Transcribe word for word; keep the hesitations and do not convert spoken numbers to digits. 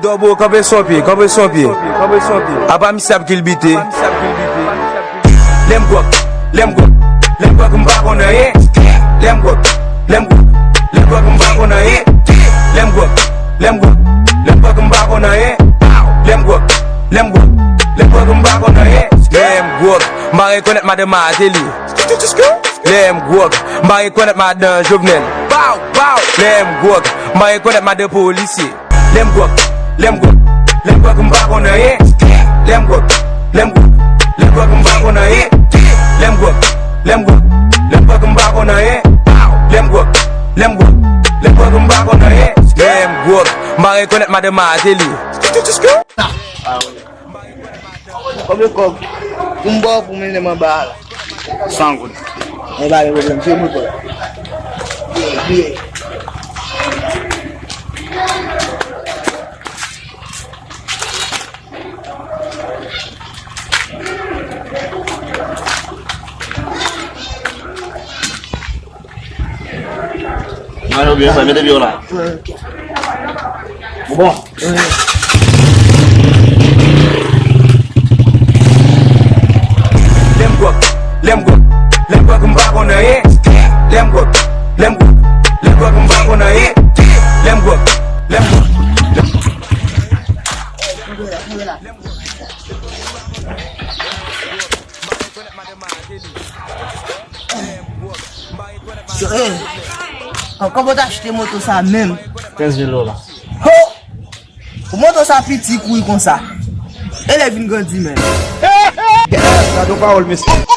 Dòbo, kanpe sou pye, kanpe sou pye. Apa misye ap kilbite. Lè m gwòk, lè m gwòk, lè m gwòk, m pa konn anyen. Lè m gwòk, lè m gwòk, lè m gwòk, m pa konn anyen. Lè m gwòk, lè m gwòk, lè m gwòk, m pa konn anyen. Lè m gwòk, lè m gwòk, lè m gwòk, m pa konn anyen. Lè m gwòk, m pa rekonèt madan Martelly. Lè m gwòk, m pa rekonèt madan Jovenel. Lè m gwòk, m pa rekonèt madan polisye. Lè m gwòk, lè m gwòk, lè m gwòk, m pa konn anyen. Lè m gwòk, lè m gwòk, lè m gwòk, m pa konn anyen. Lè m gwòk, lè m gwòk, lè m gwòk, m pa konn anyen. Lè m gwòk, lè m gwòk, lè m gwòk, m pa konn anyen. Lè m gwòk, m pa rekonèt madan Martelly. Konbyen kòb pou m ba w pou mennen m anba a la? San goud. E pa gen pwoblèm, se mwen kòb. Byen. Mwen yo byen fè, mete pye w la. Ou bon? Lè m gwòk, lè m gwòk, lè m gwòk, m pa konn anyen. Lè m gwòk, lè m gwòk, lè m gwòk, m pa konn anyen. Lè m gwòk, lè m gwòk, lè m gwòk. Yo, eh, an, kòman w t achte moto sa menm? Kenz mil dola. Ho! Pou moto sa piti kouri konsa. E lè vin grandi menm. Gade yon pawòl, mesye.